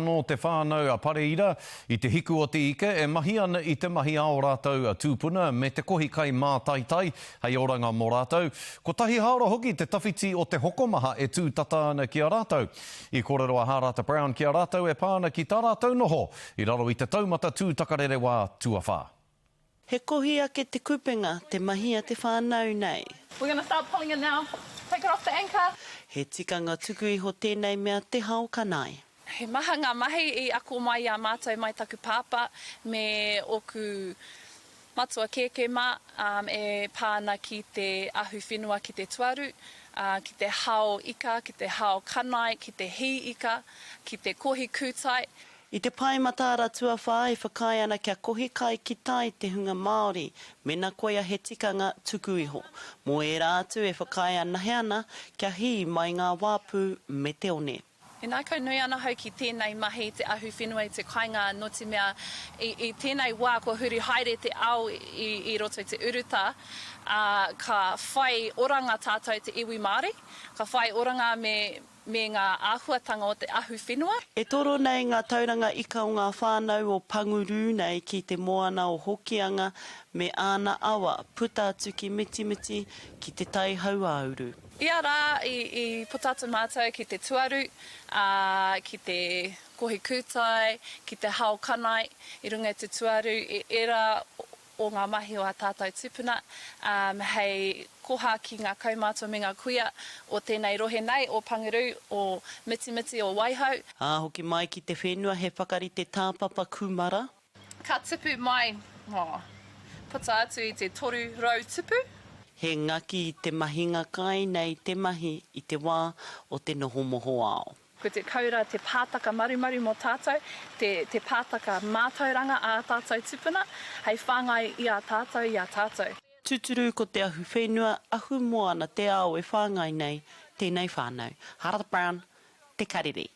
Nō te whānau a Pareira i te hiku o te ika e mahi ana i te mahi a ō rātou tūpuna me te kohi kai mātaitai hei oranga mō rātou. Kotahi hāora hoki te tawhiti o te hokomaha e tū tata ana ki a rātou. I kōrero a Hārata Brown ki a rātou e pā ana ki tā rātou noho i raro i te taumata tūtakarerewā tuawhā. He kohi ake te kupenga te mahi a te whānau nei. We're gonna start pulling it now. Take it off the anchor. He tikanga tuku iho tēnei mea te hao kanae. He maha ngā mahi i ako mai i a mātou mai taku pāpā me ōku matua kēkē mā e pā ana ki te ahu whenua ki te tuaru, ki te hao ika, ki te hao kanae, ki te hī ika, ki te kohi kūtai. I te pae mataara tuawhā e whakaae ana kia kohi kai ki tai te hunga Māori, mena koia he tikanga tuku iho. Mō ērā atu e whakaae anahe ana kia hī mai ngā wāpū me te one. E ngākau nui ana ahau ki tēnei mahi, te ahu whenua i te kainga, nō te mea i, i tēnei wā kua huri haere te ao i, i roto i te urutā, ā, ka whai oranga tātou te iwi Māori, ka whai oranga me, me ngā āhuatanga o te ahu whenua. E toro nei ngā tauranga ika o ngā whānau o Pangurū nei ki te moana o Hokianga me āna awa, puta atu ki Mitimiti, ki Te Tai Hauāuru. Ia rā i puta atu mātou ki te tuaru, ā, ki te kohi kūtai, ki te hao kanae i runga i te tuaru, ērā o ngā mahi o ā tātou tūpuna, ā, hei koha ki ngā kaumātua me ngā kuia o tēnei rohe nei, o Panguru, o Mitimiti, o Waihau. Ā, hoki mai ki te whenua he whakarite tāpapa kūmara. Ka tupu mai, oh, puta atu i te 300 tupu. He ngaki i te mahinga kai nei te mahi i te wā o te noho mohoao. Ko te koura te pātaka marumaru mō tātou, te, te pātaka mātauranga ā tātou tupuna, hei whāngai i a tātou, i a tātou. Tūturu ko te ahuwhenua, ahumoana te ao e whāngai nei tēnei whānau. Harata Brown, Te Karere.